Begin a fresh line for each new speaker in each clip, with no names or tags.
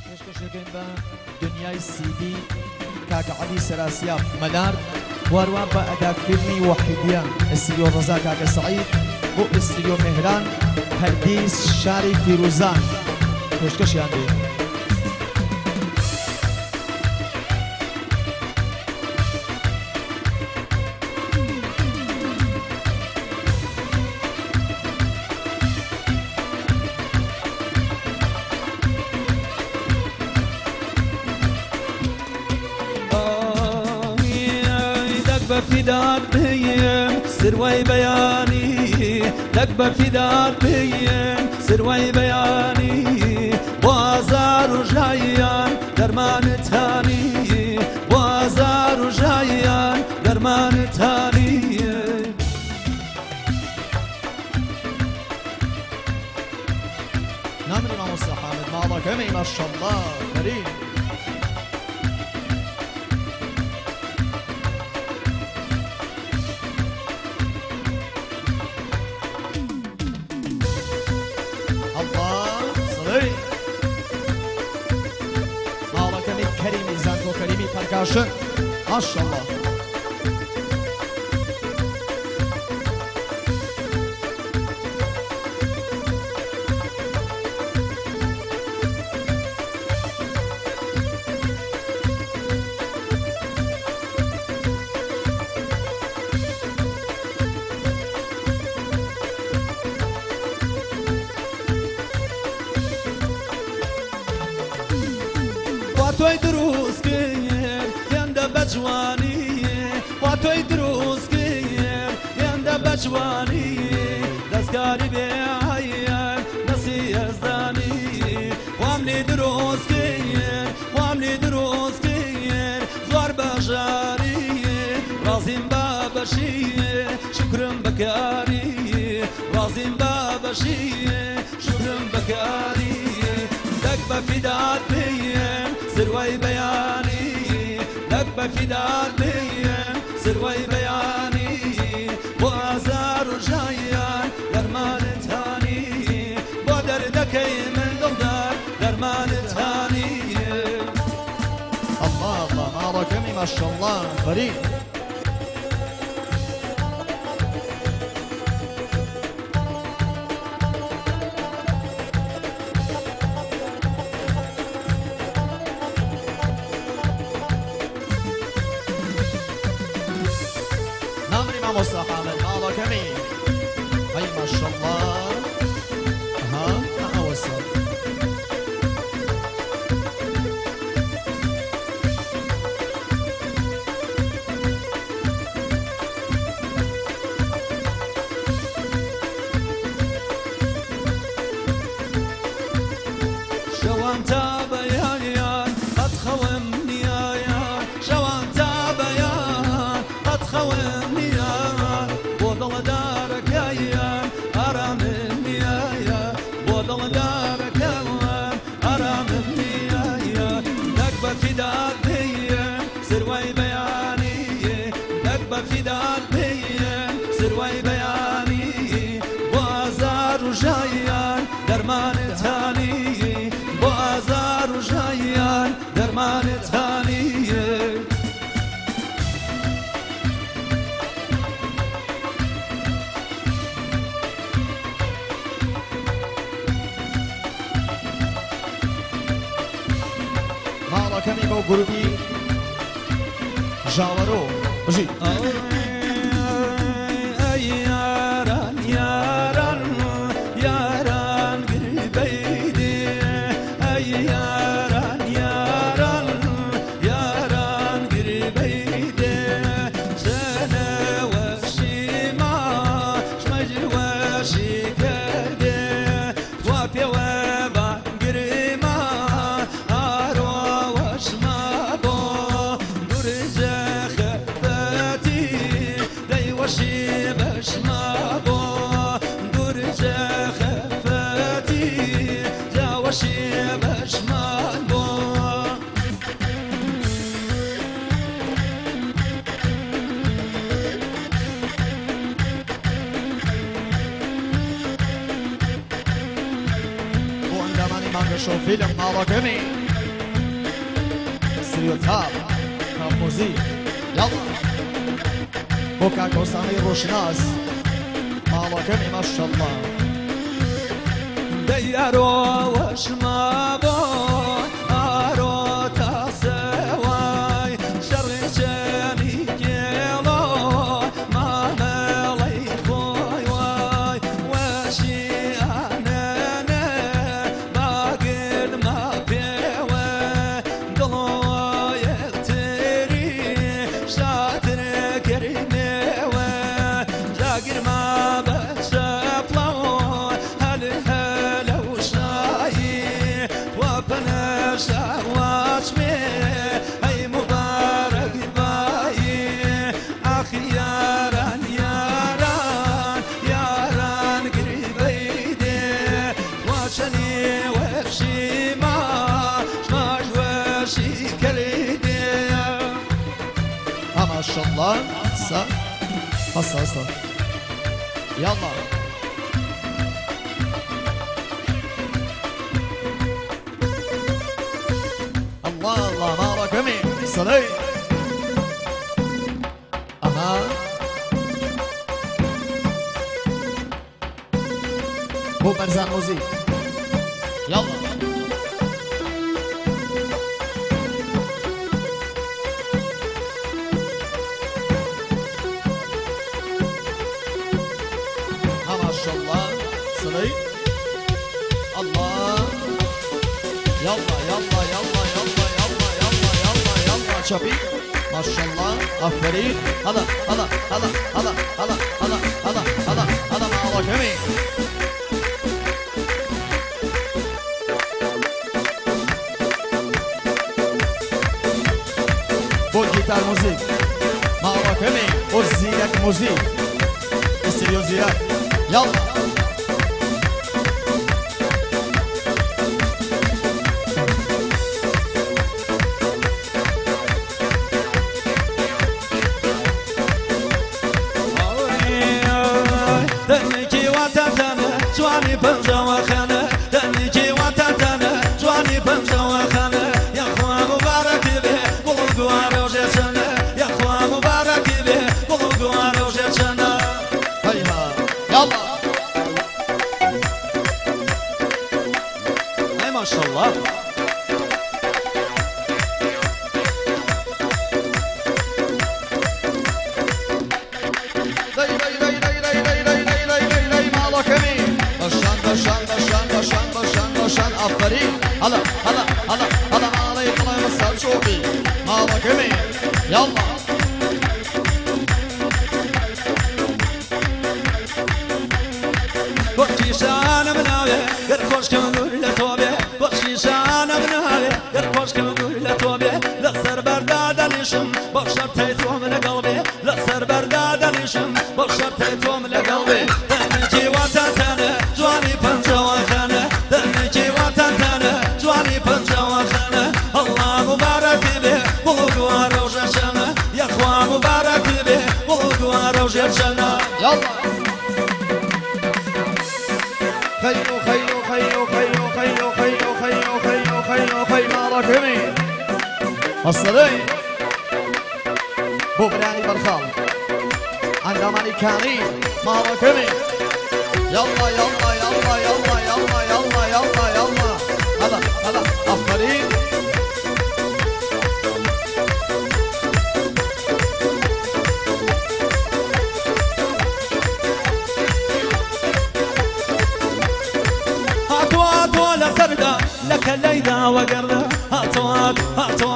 پێشکەشەکەین بە دنیای سیدی کاکە عەلی سەراسیاب مەلارد، واروان بە ئەداک فیلمی وەحیدیە ئستریۆ ڕەزا کاکە سەعید بۆ ئستریۆ مێهران پەردیس شاری فیروزان پێشکەشیان بێ.
دەک بە فیدات بیم سروەی بەیانی، دەک بە فیدات بیم سروەی بەیانی، بۆ ئازار و ژایان دەرمانت هانی، بۆ ئازار و ژایان دەرمانت هانی.
نامری مامۆستا حامد ماڵەکەمی ماشەڵڵا فەریم. ئەڵڵا سڵێ ماڵەکەمی کەریمی زانکۆ کەریمی پەرکاشن ماشەڵڵا.
وا تۆی دروست کرد هێندە بە جوانی، وا تۆی دروست کرد هێندە بە جوانی، دەستکاری بێ عەیب دەستی یەزدانی، وام لێ دروست کرد، وام لێ دروست کرد زۆر بەژاری، ڕازیم بە بەشی شوکرم بەکاری، ڕازیم بە بەشی شوکرم بەکاری، دەک بە فیدات بیم سروەی بەیانی، دەک بە فیدات بیم سروەی بەیانی، بۆ ئازار و ژایان دەرمانت هانی، بۆ دەردەکەی من دڵدار دەرمانت هانی.
ئەڵڵا ئەڵڵا ماڵەکەمی ماشەڵڵا فەریم. نامری مامۆستا حامد ماڵەکەمی هەی ماشەڵڵا ها ئەوەسە.
شەوان تا بەیانیان قەت خەوم نییە، شەوان تا بەیان قەت خەوم نییە، بۆ دڵدارەکەیان ئارامم نییە، بۆ دڵدارەکەم ئارامم نییە، دەک بە فیدات بیم سروەی بەیانی، دەک بە فیدات بیم سروەی بەیانی، بۆ ئازار و ژایان دەرمانت هانی، بۆ ئازار و ژایان دەرمانت هانی.
ماڵەکەمی بۆ گروپی ژاوەرۆ بژی.
ئەی یاران یاران یاران گربەیدێ، ئەی یاران یاران یاران گربەیدێ، ژەنەوەشیما شمەجوەشی کردێ، توا پێوە بە گرما ئارۆوەشما بۆ دوورجە خەفەتی دەیوەشی بەشما بۆ دوورجە خەفەتی جاوەشی بەشمان بۆ.
بۆ ئەندامانی مانگەشەو فیلم ماڵەکەمی. ئستریۆ تاپ تاپ موزیک یاڵا بۆ کاک ئۆسامەی ڕۆشناس ماڵەکەمی ماشەڵڵا.
دەی ئەرۆ وەشما بۆ ئارۆ تاسەوای شەڕی چێنی کێڵۆ مامەڵەی خۆی وای وەشی ئانەنە باگرما پێوە دڵۆ یەکتری شاتر کردنەوە جاگرما بە چەپڵەوە هەل هەلە و شایی وپەنەشاواچمێ ئەی مبارەک بایی ئاخ یاران یاران یاران گریبەیدێ واچەنی وەشیما شماش وەشی کردێ.
ها ماشەڵڵا سە هەستە هەستە یاڵا. الله الله ماڵەکەمی سەلەی ئەها بۆ بەرزان موزیک یاڵا. ها ماشەڵڵا سەلەی الله يلا يلا يلا يلا يلا يلا يلا يلا شبي ما شاء الله افرين هلا هلا هلا هلا هلا هلا هلا هلا هلا مع رقمي بو جيتار موزيك مع رقمي وزيرك موزيك استديو زيرك يلا.
دەنگێکی واتاتانە جوانی پەنجەوە خانە، دەنگێکی واتاتانە جوانی پەنجەوە خانە، یاخوا مبارەکی بێ گوڵ و گوارە و ژێچەنە، یاخوا مبارەکی بێ گوڵ و گوارە و ژێچەنە.
هيها يلا.
ئەی ماشەڵڵا.
دەی دەی دەی دەی دەی دەی دەی دەی دەی دەی دەی ماڵەکەمی بەشان بەشان بەشان بەشان بەشان بەشان ئافەرین هەڵە هەڵە هەڵە هەڵە ماڵەی دڵێ مەسەر چۆبی ماڵەکەمی یاڵا.
بۆ کیشانە بناوێ گەر خۆشکەم دوور لە تۆ بێ، بۆ کیشانە بناوێ گەر خۆشکەم دوور لە تۆ بێ، لەسەر بەردا دەنیشم بۆ شەرتەی تۆم لەگەڵ بێ، لەسەر بەردا دەنیشم بۆ شەرتەی تۆم لەگەڵ بێ. دەنگێکی واتاتانە جوانی پەنجەوە خانە، دەنگێکی واتاتانە جوانی پەنجەوە خانە، ئەڵڵا مبارەکی بێ گوڵ و گوارە و ژێرچەنە، یاخوا مبارەکی بێ گوڵ و گوارە و ژێرچەنە.
يلا خيو خيو خيو خيو خيو خيو خيو خيو خيو خيو ماڵەکەمی هەستەدەی بۆ برانی بەرخاڵ ئەندامانی کانی ماڵەکەمی يلا يلا يلا يلا يلا يلا يلا يلا هلا هلا ئافەرین.
هاتۆ هاتۆ لە سەردا لەکە لەیدا وەگەردە، هاتۆ هاتۆ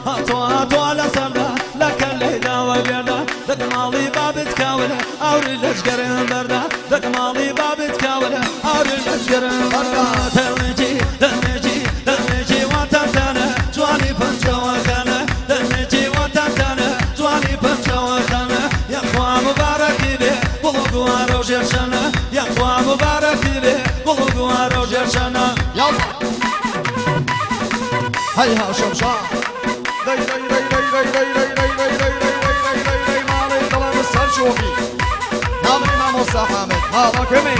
هاتۆ هاتۆ لە سەردا لەکە لەیدا وەگەردە، دەک ماڵی بابت کاولە ئاوری لەشگەرم بەردە، دەک ماڵی بابت کاولە ئاوری لەشگەرم بەردە. دەنگێکی دەنگێکی دەنگێکی واتاتانە جوانی پەنجەوە خانە، دەنگێکی واتاتانە جوانی پەنجەوە خانە، یاخوا مبارەکی بێ گوڵ و گوارە و ژێرچەنە، یاخوا مبارەکی بێ گوڵ و گوارە و ژێرچەنە.
يلا هيها شمشان دەی دەی دەی دەی دەی دەی دەی دەی دەی دەی دەی دەی دەی دەی دەی ماڵی دڵم سەر چۆبی نامری مامۆستا حامد ماڵەکەمی.